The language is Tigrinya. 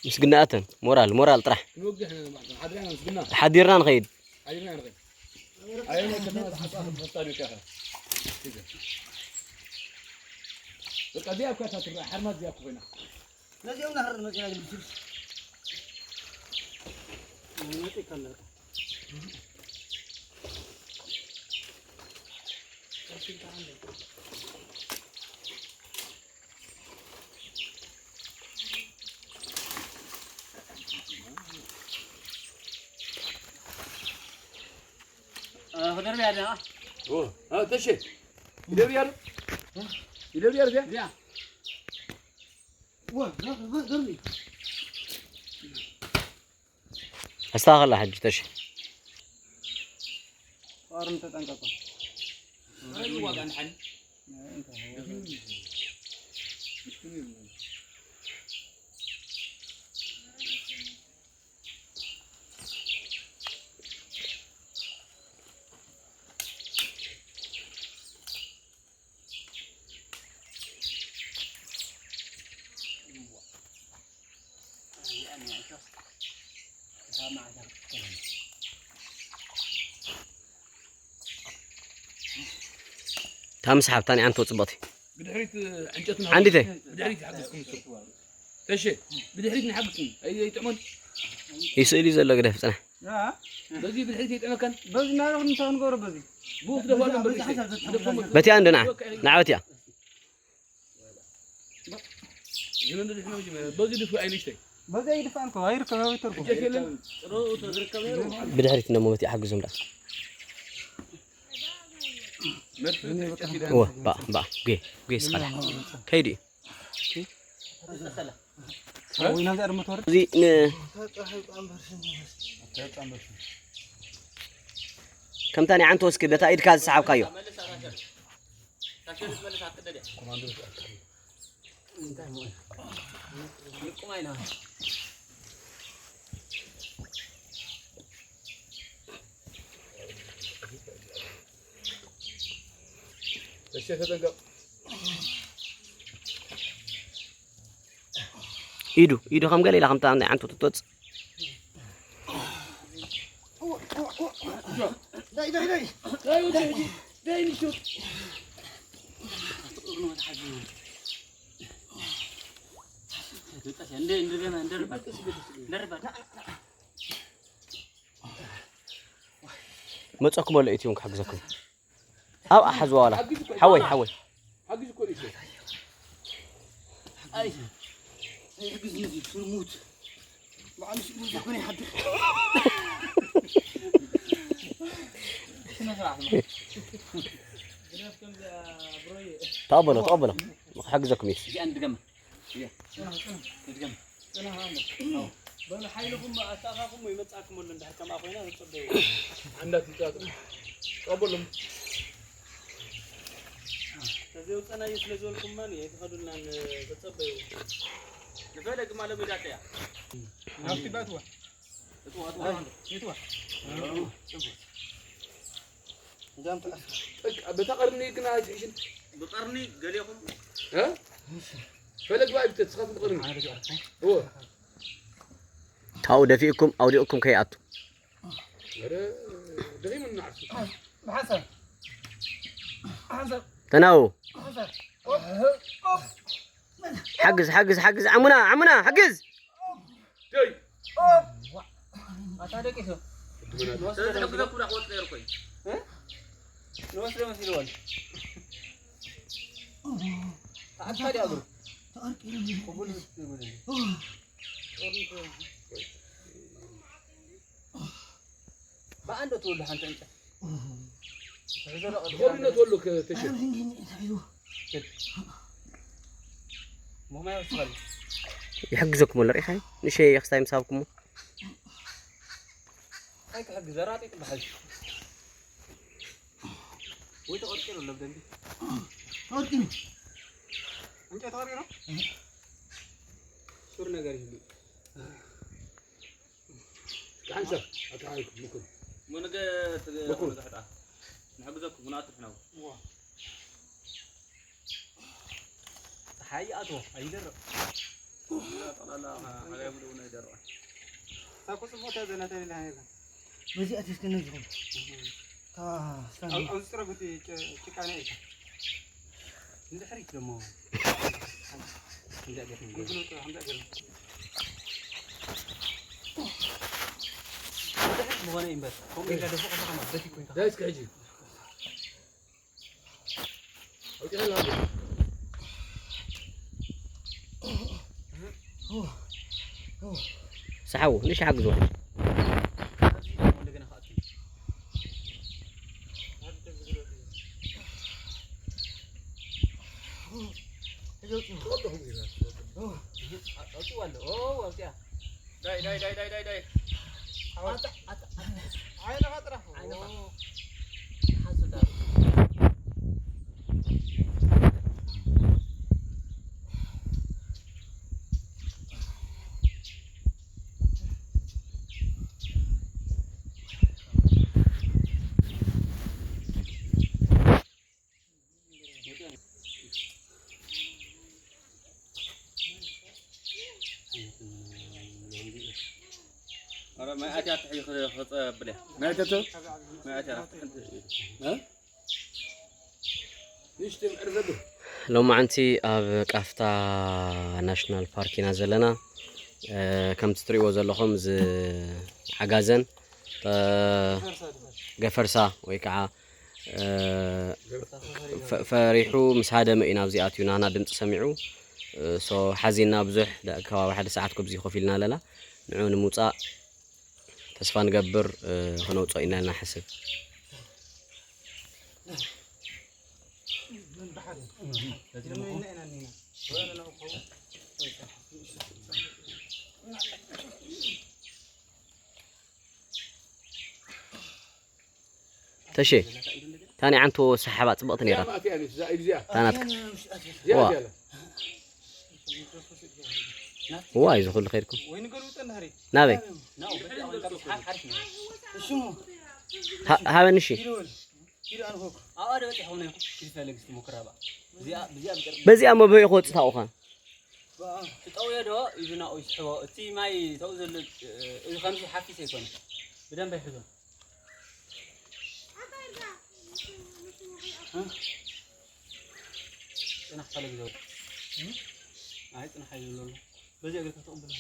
ምስግናኣተን ሞራል ሞራል ጥራሕ። ሓዲርና ንኸይድ። ነዚኦም ናህረድ መፂና ግን ብስልስ መፂ ከለካ ክደርብያ ዲና ተሸ ይደብያ ይደብያ ኣስተኻኸላ ሕጂ ተሽ። ቋርን ተጠንቀቁ። ታምስ ሓብታ ንዓንቶ ጽቡቕቲ ብድሕሪት ዕንጨት ዓንዲተ ብድሕሪት ይሓግዝኩም። ተሸ ብድሕሪት ንሓግዝኩም። ኣይ ኣይጥዕሞን። ይስእሊ ዘሎ ግደፍ ጽናሕ። በዚ ብድሕሪት ይጥዕመካን። በዚ ናረኹም እንታይ ክንገብሮ በዚ? ብኡ ክደፋሉ በዚ ሓሳብ ዘትሕግዛቸው። በቲያ እንደ ንዓ ንዓ በቲያ በዚ ድፋ ኣይንሽተይ። በዚ ኣይድፋን እኮ ኣይርከብ ኣይተርኩም። ብድሕሪት እነሞ መት ይሓግዞም ደኣ። እወ ባ ባ ጉየ ጉየ ስኻላ ከይዱ እዩ። ወይ ናብዛ ድማ ትወርድ። እዚ ን ከምታ ናይ ዓንቶ እስኪ በታ ኢድካ ዝሰሓብካዮ ኢዱ ኢዱ ከም ገለ ኢላ ከምታ ናይ ዓንቶ ትወጽእ መጸኩም ኣሎ ኢትዮም ክሕግዘኩም ኣብ ኣሓዝዋ ዋላ ሓወይ ሓወይ ሓግዝ እኮ ኢሱ ኣይ ይሕግዝ ንዚ ስሙት ባዕሉ ስሙት ይኮነ ይሓድር ተቐበሎ ተቐበሎ ክሕግዘኩም እዩ እዚኣ ንድገማ እዚኣ ንድገማ ጽናሕ ኣሎ። በሉ ሓይልኹም ኣተኣኻኹም ይመጻኩም ኣሎ እንድሕር ከምኣ ኮይና ተጸበዩ። ዓንዳት ይጻጽ ቀበሎም። ተዘይውጸናዮ ስለ ዝበልኩማ ኣይትኸዱልናን ተጸበዩ። ንፈለግ ማለ ሚዳተያ። ናብቲ ባትዋ። እትዋ እትዋ እትዋ። እዛም ተኣስ። በታ ቀርኒ ግን ኣይትሕሽን። ብቀርኒ ገሌኹም። እ? ፈለግ ባይ ብተት ስኻት ብቀርኒ። እዎ። ካብኡ ደፊእኩም ኣውዲቕኩም ከይኣቱ። ኧረ ደኺሙና ዓርሱ። ብሓንሳብ። ብሓንሳብ። ተናው። ብሓንሳብ። ሓግዝ ሓግዝ ሓግዝ ዓሙና ዓሙና ሓግዝ። ደይ። ኣታ ደቂሱ። ንወስዶ መሲልዎ። ኣታ ደኣ እግሩ። ብኣንዶ ትወሉ ሓንቲ ዕንጨት። ዝኾነ ትወሉ ከተሸ። ሞማይ ወስኻል። ይሕግዘኩም ኣሎ ርኢኻ ንሸይ ክስታይ ምሳብኩሞ እንታይ ክሕግዝ ኣራጢ ትበሃል ወይ ተቐርቂሩ ኣሎ ብደንቢ ተቐርቂሩ ዕንጨይቲ ቀሪሩ? ሱር ነገር ይህሉ። ሓንሳብ ኣተሓይኩ ምኩም። ምንገ ትገ-፣ ምኩም። ምንገ ሕጣ። ንሕግዘኩም፣ ንኣትፍ ነው። ዋ። ፀሓይ ይኣትዎ፣ ኣይደርቕ። ጠቕላላ ሓጋይ ሙሉእ እውን ኣይደርቕን። እታ እኮ ፅቡቕ እያ ዘላ፣ ተሌላ ነይርካ። በዚኣ ተስከነ ዝኹን። እህ። ካብ ስታንድ ኣብ፣ ኣብዚ ፅረጉ እቲ ጭ-፣ ጭቃ ናይ ኢልካ። ንድሕሪት ደሞ። ከምዚኣ ገርኒ። ንግልብጦ ከምዚኣ ገርኒ። ንድሕሪት ምኾነ እዩ እምበር። ከምኡ ኢልካ ደፍኦ ከለኻ ማለት በቲ ኮይንካ። ዳይስ ክሕጂ። ኣውጪ ከላ። ሰሓቡ፣ ንእሽቶ ሓግዝዎ። ዳይ፣ ዳይ፣ ዳይ፣ ዳይ፣ ዳይ፣ ዳይ። ዓይንኻ ጥራሕ። ዓይንኻ። ሓንሱ ዳር። ኧረ ማይ ኣትያ ትሕጂ ክጸብል እያ። ማይ ኣትያ ተ-? ማይ ኣትያ እ? ንእሽተይ ምዕር ዘብል። ሎማዓንቲ ኣብ ቃፍታ ናሽናል ፓርክ ኢና ዘለና። እ፣ ከምቲ ትሪእዎ ዘለኹም እዚ ዓጋዘን፣ እ፣ ገፈርሳ ወይ ከዓ፣ እ፣ ፈ-፣ ፈሪሑ ምስ ሃደመ እዩ ናብዚ ኣትዩ፣ ናህና ድምፂ ሰሚዑ። እ፣ ሶ ሓዚንና ብዙሕ፣ ዳ-፣ ከባቢ ሓደ ሰዓት ኮብዚ ኮፍ ኢልና ኣለና። ንዑ ንምውፃእ ተስፋ ንገብር፣ እ፣ ክነውፅኦ ኢና ኢልና ንሓስብ። ተሼ፣ ታኒ ዓንቶ ሰሓባ ጽብቕቲ ነይራ። እዚኣ ናትካ። እዚኣ ዋ። እዚኣ። ዋይ፣ እዚ ኩሉ ከይድኩም። ወይኒ ገልብጠ እንድሕሪ። ናበይ? ናው፣ በቃ፣ ወይኒ ገልብጠ ሓፍ ሓሪፍ ነው። እሺ፣ እሞ። ሃ-፣ ሃበኒ እሺ። ኪሎ በል። ኪሎ ኣንሆክ። ኣብኣ ዶ በፂሕኹም ነይርኩም? ኪድ ፈለግ እስቲ ሞክራ በኣ። እዚኣ፣ እዚኣ ብጨርቂ። በዚኣ መብህኢ ክወፅእ ታውኻ። በኣ። ትጠውዮ ዶ? ኢሉ ናኡ ይስሕቦ። እቲ ማይ ተው ዘሎ፣ እ፣ እዚ ከምዚ ሓፊስ ኣይኮነን። ብደንብ ኣይሕዞን። እ? ጽናሕ ፈለግ ዘሎ። እ? ኣይ፣ ጽናሕ ኣይብሎ ኣሎ። በዚ እግርካ ተቐብሎ።